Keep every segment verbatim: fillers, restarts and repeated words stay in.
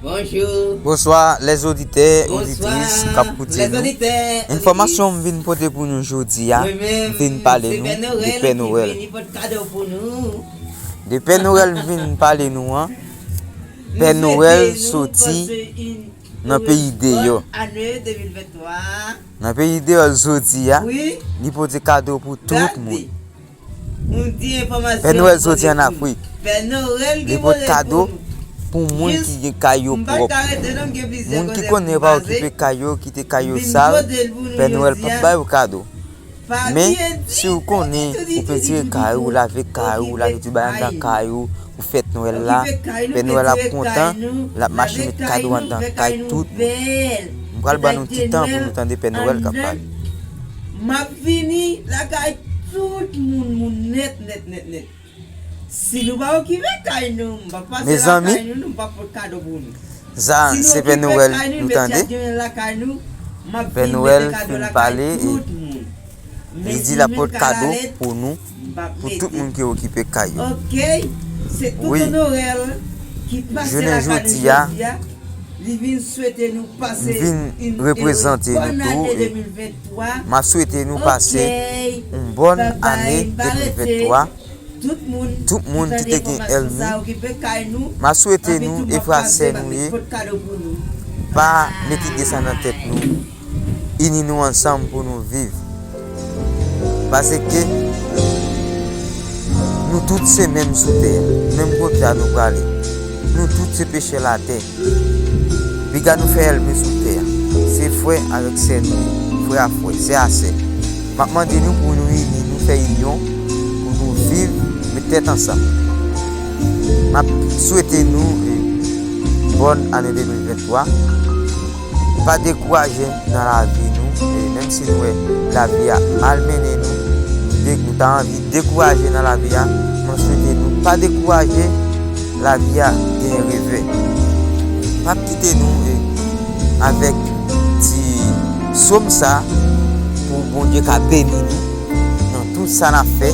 Bonjou. Bonswa, lèzoditè, oditris k ap koute nou. Enfòmasyon m vin pote pou nou jodi a, m vin pale nou de Pè Nwèl. De Pè Nwèl m vin pale nou an. Pè Nwèl soti nan peyi deyò. Nan peyi deyò l soti a, li pote kado pou tout moun. Pè Nwèl soti ann Afrik. Li pote kado pou moun ki gen kay yo pwòp. Moun ki konnen yo pa okipe kay yo, kite kay yo sal, Pè Nwèl p ap ba yo kado. Men, si w konnen ou pentire kay ou, ou lave kay ou, ou lave tout bagay anndan kay ou, pou fèt Nwèl la, Pè Nwèl ap kontan, l ap mache met kado anndan kay tout moun. M pral ban nou ti tan pou nou tande Pè Nwèl k ap pale. M ap vini lakay tout moun, moun nèt, nèt, nèt, nèt. Si nou pa okipe kay nou, m p ap pase lakay nou, nou p ap pot kado pou nou. Sa, se Pè Nwèl nou tande. Pè Nwèl fin pale e li di l ap pot kado pou nou, pou tout moun ki okipe kay yo. Wi. Jounen jodi a, m vin reprezante nou tou e m ap swete nou pase yon bòn ane de mil venntwa. Tout moun ki te gen èlmi, m ap swete nou e frè ak sè nou ye, pa mete ide sa nan tèt nou. Ini nou ansanm pou nou viv. Paske nou tout se menm sou tè a, menm kote a nou prale. Nou tout se pechè latè. Piga nou fè èlmi sou tè a. Se frè avèk sè nou ye, frè a frè, sè a sè. M ap mande nou pou nou ini, nou fè inyon, pou nou viv, met tèt ansanm. M ap swete nou, eh, bòn ane de mil venntwa. Pa dekouraje nan lavi nou, eh, menm si nou wè lavi a malmennen nou, nou de-, nou ta anvi dekouraje nan lavi a, m ap swete nou pa dekouraje. Lavi a gen revè. M ap kite nou, eh, avèk ti sòm sa pou Bondye ka beni nou nan tout sa n ap fè.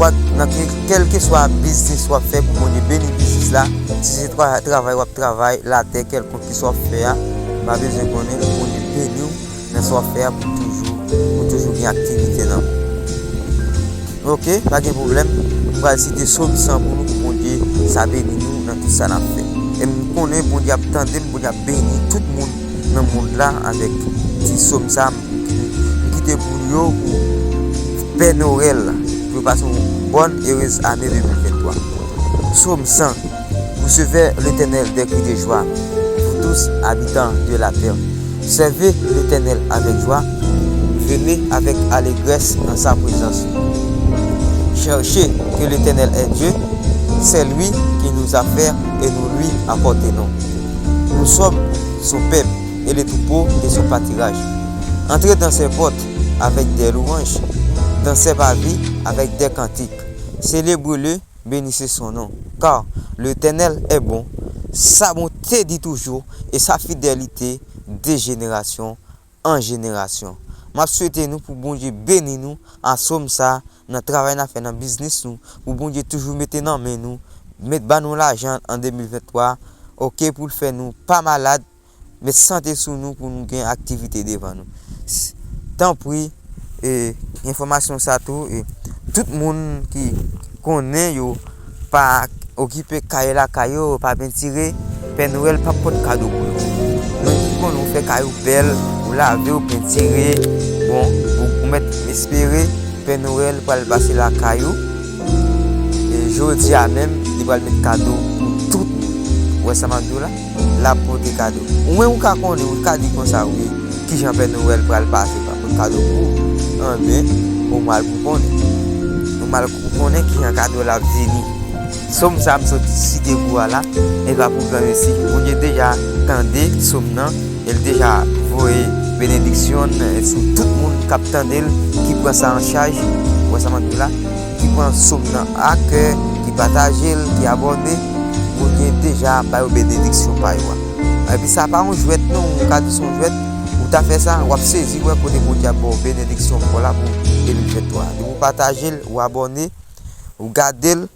Kwa, nan ke-, kèlkeswa biznis w ap fè, pou Bondye beni biznis la. Si se tra-, travay w ap travay, latè kèlkonk ki sa w ap fè a, m pa bezwen konnen, pou Bondye beni w nan sa w ap fè a pou toujou, pou toujou gen aktivite nan. Oke, pa gen pwoblèm. M pral site sòm san pou nou, pou Bondye sa beni nou nan tout sa n ap fè. E m konnen Bondye ap tande m, Bondye ap beni tout moun nan mond la avèk ti sòm sa m kite pou yo, pou Pè Nwèl, pou yo pase yon bòn, erez ane de mil venntwa. Sòm san. Recevez l'Éternel des cris de joie, vous tous, habitants de la terre. Servez l'Éternel avec joie, venez avec allégresse dans sa présence. Cherchez que l'Éternel est Dieu, c'est lui qui nous a fait et nous lui appartenons. Nous sommes son peuple et le troupeau de son pâturage. Entrez dans ses portes avec des louanges, dans ses parvis avec des cantiques. Célébrez-le, bénissez son nom, car l'Éternel est bon. Sa bonte di toujou, e sa fidelite de jenerasyon an jenerasyon. M ap swete nou pou Bondye beni nou a sòm sa, nan travay n ap fè, nan biznis nou, pou Bondye toujou mete nan men nou, met ba nou lajan an de mil venntwa, oke, pou l fè nou pa malad, met sante sou nou pou nou gen aktivite devan nou. S-, tanpri, e, enfòmasyon sa tou, e, tout moun ki konnen yo pa okipe kay lakay yo, yo pa pentire, Pè Nwèl p ap pot kado pou yo. Menm si konnen ou fè kay ou bèl, ou lave, ou pentire, bon, ou, ou mèt espere Pè Nwèl pral pase lakay ou. E jodi a menm, li pral met kado pou tout moun. Ou wè sa m ap di w la? L ap pote kado. Ou menm ou ka konnen, ou ka di konsa, wi, kijan Pè Nwèl pral pase, pral pot kado pou ou. Anben, ou mal pou konnen. Ou mal pou konnen kijan kado l ap vini. Sòm sa m sot site pou a la, e pa pou granmesi. Bondye deja tande sòm nan, e l deja voye benediksyon l sou tout moun k ap tande l, ki pran sa an chaj. Ou wè sa m ap di w la? Ki pran sòm nan a kè, ki pataje l, ki abòne, Bondye deja ba yo benediksyon pa yo a. Epi sa pa yon jwèt non, ou ka di se yon jwèt, ou ta fè sa, w ap sezi wè kote Bondye ap ba w benediksyon pa w la pou de mil venntwa. Depi w pataje l, ou abòne, ou gade l,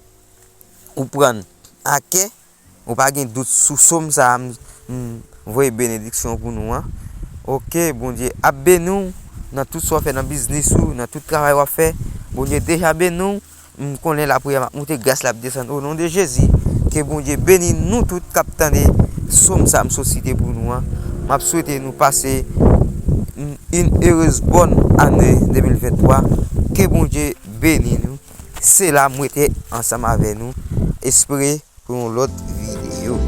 ou pran l a kè, Ou pa gen dout sou sòm sa a, m, m voye benediksyon pou nou an. Oke, Bondye ap beni w nan tout sa w fè nan biznis ou, nan tout travay w ap fè. Bondye deja beni w. M konnen lapriyè m ap moute, gras la ap desann o non de Jezi. Ke Bondye beni nou tout k ap tande sòm sa a m sot site pou nou an. M ap swete nou pase yon erez bòn ane de mil venntwa. Ke Bondye beni nou. Se la m rete ansanm avè nou. Espere pou yon lòt videyo.